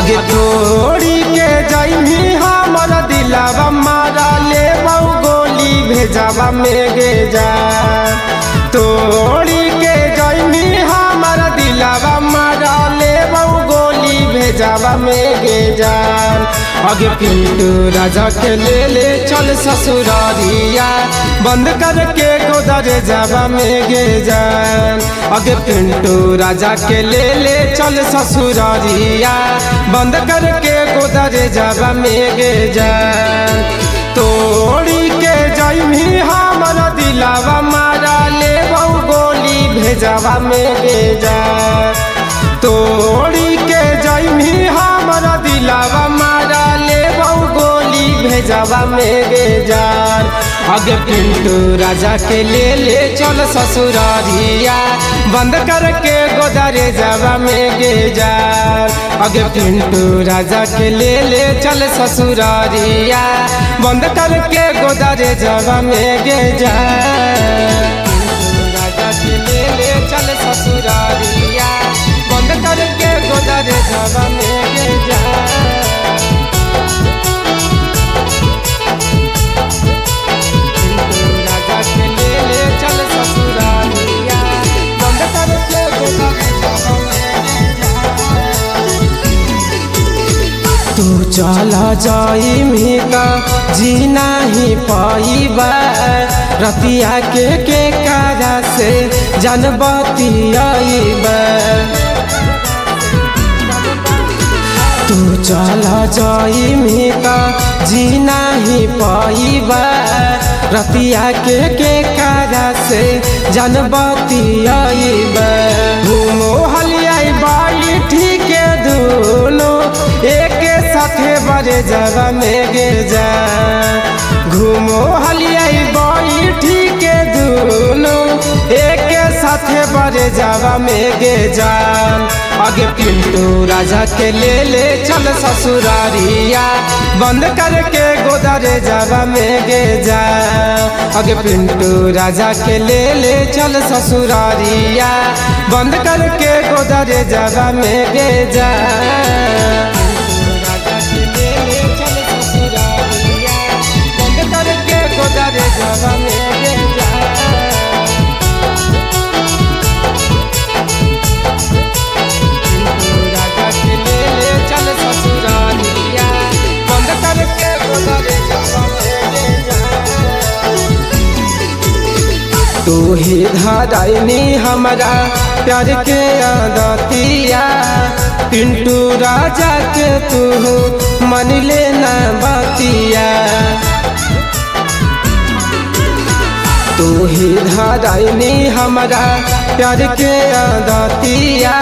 आगे तोड़ी के जाइमी हमर दिलावा मारा ले बहु गोली भेजावा में गे जा। तोड़ी के जाइमी हमर दिलावा मारा ले बहु गोली भेजावा में गे जान। आगे पिंटू राजा के ले ले चल ससुरारिया बंद करके गोदर जावा में गे जान। आगे पिंटू राजा के ले ले चल ससुरारिया बंद करके गोदर जावा में गे जान। तोड़ी के जाइमी हमर दिलावा मारा ले बहु गोली भेजावा में गे जान। तोड़ी के जाइमी हमर दिलावा मारा ले बहु गोली भेजावा में गे जान। आगे पिंटू राजा के ले ले चल ससुरारिया बंद करके गोदरे जावा में गे जान। आगे पिंटू राजा के ले ले चल ससुरारिया बंद करके गोदरे जावा में गे जान। पिंटू राजा के ले ले चल ससुरारिया बंद करके गोदरे जावा में गे जान। तू चला जाई का जी नहीं पाईबा रतिया के कारा से जानबती आईबा। तू चला जाई का जी नहीं पाईबा रतिया के कारा से जानबती आईबा। घूमो हलियाई बाई ठीक दोनों एक साथे बड़े जावा में गे जा। घूमो हलियाई बाई ठीक दोनों एक साथे बड़े जावा में गे जान। आगे पिंटू राजा के ले ले चल ससुरारिया बंद करके गोदरे जावा में गे जा। आगे पिंटू राजा के ले ले चल ससुरारिया बंद करके गोदरे जावा में गे जा। राजा के ले ले चल ससुरारिया बंद करके गोदरे जावा में गे जा। तू ही धराइनी हमारा प्यार के आदतिया पिंटू राजा के तू मन लेना बतिया। तू ही धराइनी हमारा प्यार के आदतिया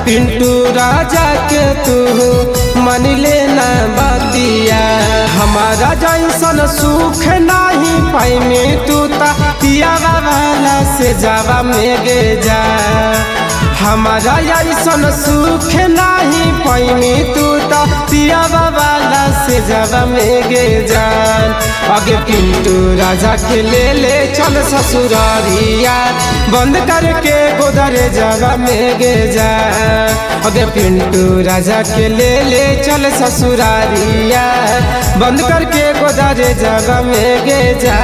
पिंटू राजा के तू मन लेना बतिया। हमारा जैसन सुख नहीं पाइमे तू तियावा वाला से जावा में गे जा। हमारा ऐसन सुख नहीं पाइमे तू तियावा वाला से जावा में गे जान। आगे पिंटू राजा के ले ले चल ससुरारिया बंद करके गोदरे जावा में गे जा। आगे पिंटू राजा के ले ले चल ससुरारिया बंद करके गोदरे जावा में गे जा।